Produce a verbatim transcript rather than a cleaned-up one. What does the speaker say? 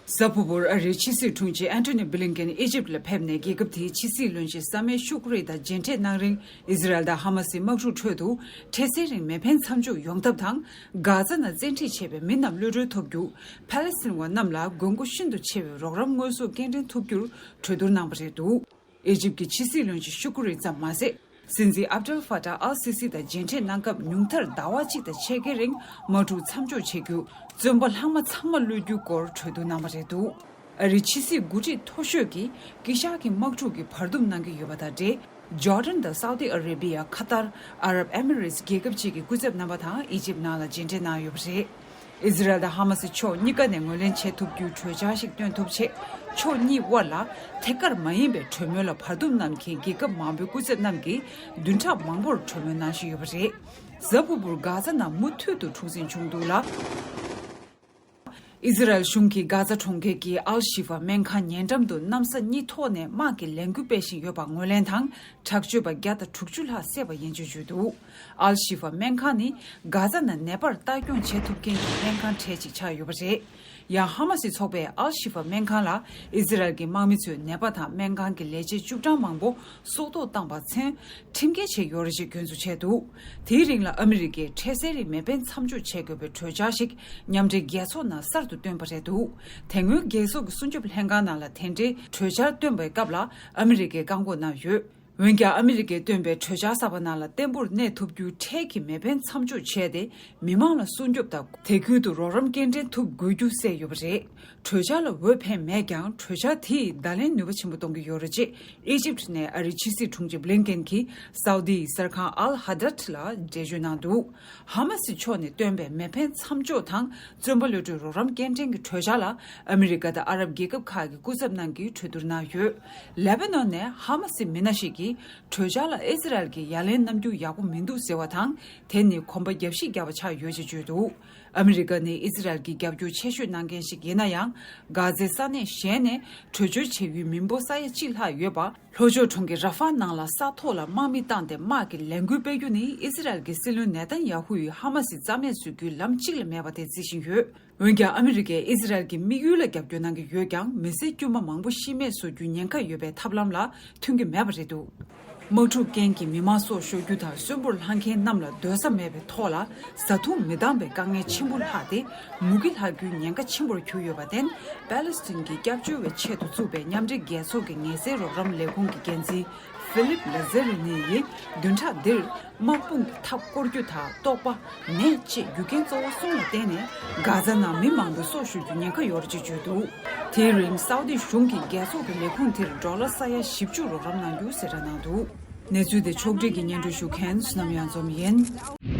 གཟའ་ཕུར་བུར་ཨ་རིའི་ཕྱི་སྲིད་དྲུང་ཆེ་ཨན་ཐོ་ནི་བྷི་ལིན་ཀེན་ཨི་ཇིབ་ལ་ཕེབས་ནས། རྒྱལ་ཁབ་དེའི་ཕྱི་སྲིད་བློན་ཆེན་ས་མེ་ཤུ་ཀུ་རི་དང་མཇལ་འཕྲད་གནང་རིང་། ཨི་ཟི་རལ་དང་ཧ་མ་སིའི་དམག་འཁྲུག་ཁྲོད་དུ་འཕྲལ་སེལ་རིང་མེ་འཕེན་མཚམས་འཇོག་ཡོང་ཐབས་དང་། གྷ་ཛ་ནང་བཙན་ཁྲིད་བྱས་པའི་མི་རྣམས་གློད་གྲོལ་ཐོབ་རྒྱུ། ཕ་ལེ་སི་ཐན་བ་རྣམས་ལ་དགོས་མཁོ་ཤིན་ཏུ་ཆེ་བའི་རོགས་རམ་དངོས་ཟོག་སྐྱེལ་འདྲེན་ཐུབ་རྒྱུར་གྲོས་བསྡུར་གནང་བ་རེད་འདུག་ཨི་ཇིབ་ཀྱི་ཕྱི་སྲིད་བློན་ཆེན་ཤུ་ཀུ་རི་ཙམ་མ་ཟད། སྲིད་འཛིན་ཨབ་ཏུལ་ཧྥ་ཏཱ་ཨལ་སི་སི་དང་མཇལ་འཕྲད་གནང་སྐབས། ཉུང་མཐར་ཟླ་བ་གཅིག་དང་ཕྱེད་ཀའི་རིང་དམག་འཁྲུག་མཚམས་འཇོག་བྱེད་རྒྱུ། བཙོན་པ་ལྷག་མ་ཚང་མ་གློད་རྒྱུའི་སྐོར་གྲོས་བསྡུར་གནང་བ་རེད་འདུག་ཨ་རིའི་ཕྱི་སྲིད་འགོ་ཁྲིད་མཐོ་ཤོས་ཀྱིས་དཀྱིལ་ཤར་གྱི་དམག་འཁྲུག་གི་བར་འདུམ་གནང་གི་ཡོད་པ་དང་འབྲེལ། ཇོར་ཌན་དང་སའུ་ཏི་ཨ་རེ་བི་ཡ། ཁ་ཏར། ཨ་རབ་ཨེ་མི་རེ་ཊི་རྒྱལ་ཁབ་བཅས་ཀྱི་སྐུ་ཚབ་རྣམ་པ་དང་ཨི་ཇིབ་ནང་ལ་མཇལ་འཕྲད་གནང་ཡོད་པ་རེད། ཨི་ཟི་རལ་དང་ཧ་མ་སི་ཕྱོགས་གཉིས་ཀ་ནས་ངོས་ལེན་བྱེད་ཐུབ་རྒྱུའི་གྲོས་འཆར་ཞིག་བཏོན་ཐུབ་ཆེད། ཕྱོགས་གཉིས་དབར་ལ་ཐད་ཀར་མ་ཡིན་པའི་གྲོས་མོལ་ལ་བར་འདུམ་གནང་མཁན་རྒྱལ་ཁབ་མང་པོའི་སྐུ་ཚབ་རྣམས་ཀྱིས་བདུན་ཕྲག་མང་པོར་གྲོས་མོལ་གནང་བཞིན་ཡོད་པ་རེད། གཟའ་ཕུར་བུར་གྷ་ཛ་ནང་མུ་མཐུད་དུ་འཁྲུག་འཛིང་བྱུང་འདུག་ལ། ཨི་ཟི་རལ་གཞུང་གིས་གྷ་ཛ་གྲོང་ཁྱེར་གྱི་ཨལ་ཤི་ཧྥ་སྨན་ཁང་ཉེ་འགྲམ་དུ་གནམ་ས་གཉིས་ཐོག་ནས་དམག་གི་ལས་འགུལ་སྤེལ་བཞིན་ཡོད་པར་ངོས་ལེན་དང་། དྲག་སྤྱོད་པ་བརྒྱ་དང་དྲུག་ཅུ་ལྷག་བསད་པ་ཡིན་ཅེས་བརྗོད་འདུག་ཨལ་ཤི་ཧྥ་སྨན་ཁང་ནི་གྷ་ཛ་ནང་ནད་པར་ལྟ་སྐྱོང་བྱེད་ཐུབ་མཁན་གྱི་སྨན་ཁང་གྲས་གཅིག་ཆགས་ཡོད་པ་རེད། ཡང་ཧ་མ་སི་ཚོགས་པས་ཨལ་ཤི་ཧྥ་སྨན་ཁང་ལ་ཨི་ཟི་རལ་གྱི་དམག་མི་ཚོས་ནད་པ་དང་སྨན་ཁང་གི་ལས་བྱེད་བཅུ་གྲངས་མང་པོ་སྲོག་ཐོག་བཏང་བར་མཚོན། ཁྲིམས་འགལ་བྱས་ཡོད་རེད་ཅེས་སྐྱོན་འཛུགས་བྱས་འདུག་དེའི་རིང་ལ་ཨ་མི་རི་ཀས་འཕྲལ་སེལ་རིང་མེ་འཕེན་མཚམས་འཇོག་བྱེད་དགོས་པའི་གྲོས་འཆར་ཞིག་མཉམ་འབྲེལ་རྒྱལ་ཚོགས་ནང་གསར་དུ་བཏོན་པ་རེད་འདུག་དེ་སྔོན་རྒྱལ་ཚོགས་ཀྱི་སྲུང་སྐྱོབ་ལྷན་ཁང་ནང་ལ་དེ་འབྲེལ་གྲོས་འཆར་བཏོན་པའི་སྐབས་ལ་ཨ་མི་རི་ཀས་བཀག་འགོག་གནང་ཡོད། འོན་ཀྱང་ཨ་མི་རི་ཀས་བཏོན་པའི་གྲོས་འཆར་གསར་པ་ནང་ལ་བརྟན་པོར་གནས་ཐུབ་རྒྱུའི་འཕྲལ་གྱི་མེ་འཕེན་མཚམས་འཇོག་བྱས་ཏེ། མི་མང་ལ་སྲུང་སྐྱོབ་དང་དེ་ཁུལ་དུ་རོགས་རམ་སྐྱེལ་འདྲེན་ཐུབ་དགོས་རྒྱུ་གསལ་ཡོད་པ་རེད། གྲོས་འཆར་ལ་འོས་འཕེན་མེད་ཀྱང་། གྲོས་འཆར་དེས་བརྡ་ལན་ནུས་པ་ཆེན་པོ་གཏོང་གི་ཡོད་རེད་ཅེས་ཨི་ཇིབ་ནས་ཨ་རིའི་ཕྱི་སྲིད་དྲུང་ཆེ་བྷི་ལིན་ཀེན་གྱིས་སའུ་དིའི་གསར་ཁང་ཨལ་ཧ་དར་ལ་འགྲེལ་བརྗོད་གནང་འདུག་ཧ་མ་སི་ཕྱོགས་ནས་བཏོན་པའི་མེ་འཕེན་མཚམས་འཇོག་དང་། བཙོན་པ་གློད་གྲོལ་རོགས་རམ་སྐྱེལ་འདྲེན་གྱི་གྲོས་འཆར་ལ། ཨ་མི་རི་ཀ་དང་ཨ་རབ་རྒྱལ་ཁབ་ཁག་གི་སྐུ་ཚབ་རྣམས་ཀྱིས་གྲོས་བསྡུར་གནང་ཡོད། ལེ་བྷ་ནོན་ནས་ཧ་མ་སི་མི་སྣ་ཞིག་གིས། གྲོས་འཆར་ལ་ཨི་ཟི་རལ་གྱི་ཡ་ལན་གནང་རྒྱུ་ཡག་པོ་མི་འདུག་ཟེར་བ་དང་། དེ་ནི་གོམ་པ་རྒྱབ་བཤིག་བརྒྱབ་པ་ཆགས་ཡོད་ཅེས་བརྗོད་འདུག་ཨ་མི་རི་ཀ་ནི་ཨི་ཟི་རལ་གྱི་རྒྱབ་སྐྱོར་ཆེ་ཤོས་གནང་མཁན་ཞིག་ཡིན་ན་ཡང་། གྷ་ཛའི་ས་གནས་གཞན་ནས་བྲོས་བྱོལ་བྱེད་ཡུལ་མི་འབོར་ས་ཡ་གཅིག་ལྷག་ཡོད་པ། ལྷོ་ཕྱོགས་གྲོང་ཁྱེར་ར་ཧྥ་ནང་ལ་ས་ཐོག་ལ་དམག་མི་བཏང་སྟེ་དམག་གི་ལས་འགུལ་སྤེལ་རྒྱུ་ནི། ཨི་ཟི་རལ་གྱི་སྲིད་བློན་ནེ་ཐན་ཡ་ཧུ་ཡིས་ཧ་མ་སི་རྩ་མེད་བཟོ་རྒྱུའི་ལམ་གཅིག་ལས་མེད་པ་དེ་བརྩི་བཞིན་ཡོད། འོན་ཀྱང་ཨ་མི་རི་ཀས་ཨི་ཟི་རལ་གྱི་དམིགས་ཡུལ་ལ་རྒྱབ་སྐྱོར་གནང་གི་ཡོད་ཀྱང་། མི་སེར་དཀྱུས་མ་མང་པོ་ཤི་རྨས་བཟོ་རྒྱུའི་ཉེན་ཁ་ཡོད་པའི་ཐབས་ལམ་ལ་མཐུན་གྱི་མེད་པ་རེད་འདུག་དམག་འཁྲུག་རྐྱེན་གྱིས་མི་མང་སྲོག་ཤོར་རྒྱུ་དང་། གསོན་པོར་ལྷག་མཁན་རྣམས་ལ་སྡོད་ས་མེད་པའི་ཐོག་ལ། བཟའ་འཐུང་མི་འདང་བའི་དཀའ་ངལ་ཆེན་པོ་ལྷག་སྟེ། མུ་གེ་ལྷག་རྒྱུའི་ཉེན་ཁ་ཆེན་པོར་གྱུར་ཡོད་པར་བརྟེན། པེ་ལེ་སི་ཐན་གྱི་སྐྱབས་བཅོལ་བའི་ཆེད་དུ་བཙུགས་པའི་མཉམ་འབྲེལ་རྒྱལ་ཚོགས་ཀྱི་ངལ་སེལ་རོགས་རམ་ལས་ཁུངས་ཀྱི་འགན་འཛིན་ཧྥི་ལིབ་ལ་ཛེ་རི་ནི་ཡིས་བདུན་ཕྲག་འདིར། དམག་དཔུང་གི་མཐའ་བསྐོར་རྒྱུ་དང་། ལྟོགས་པ། ནད་བཅས་རྒྱུ་རྐྱེན་གཙོ་བོ་གསུམ་ལ་བརྟེན་ནས། གྷ་ཛ་ནང་མི་མང་པོ་སྲོག་ཤོར་རྒྱུའི་ཉེན་ཁ་ཡོད་རེད་ཅེས་བརྗོད་འདུག་དེའི་རིང་སའུ་དི་གཞུང་གིས་རྒྱལ་ཚོགས་ཀྱི་ལས་ཁུངས་དེར་ཌོ་ལར་ས་ཡ་བཞི་བཅུ་རོགས་རམ་གནང་རྒྱུ་གསལ་བསྒྲགས་གནང་འདུག་གནས་ཚུལ་དེ་ཕྱོགས་སྒྲིག་གིས་སྙན་སྒྲོན་ཞུ་མཁན་བསོད་ནམས་གཡང་འཛོམས་ཡིན།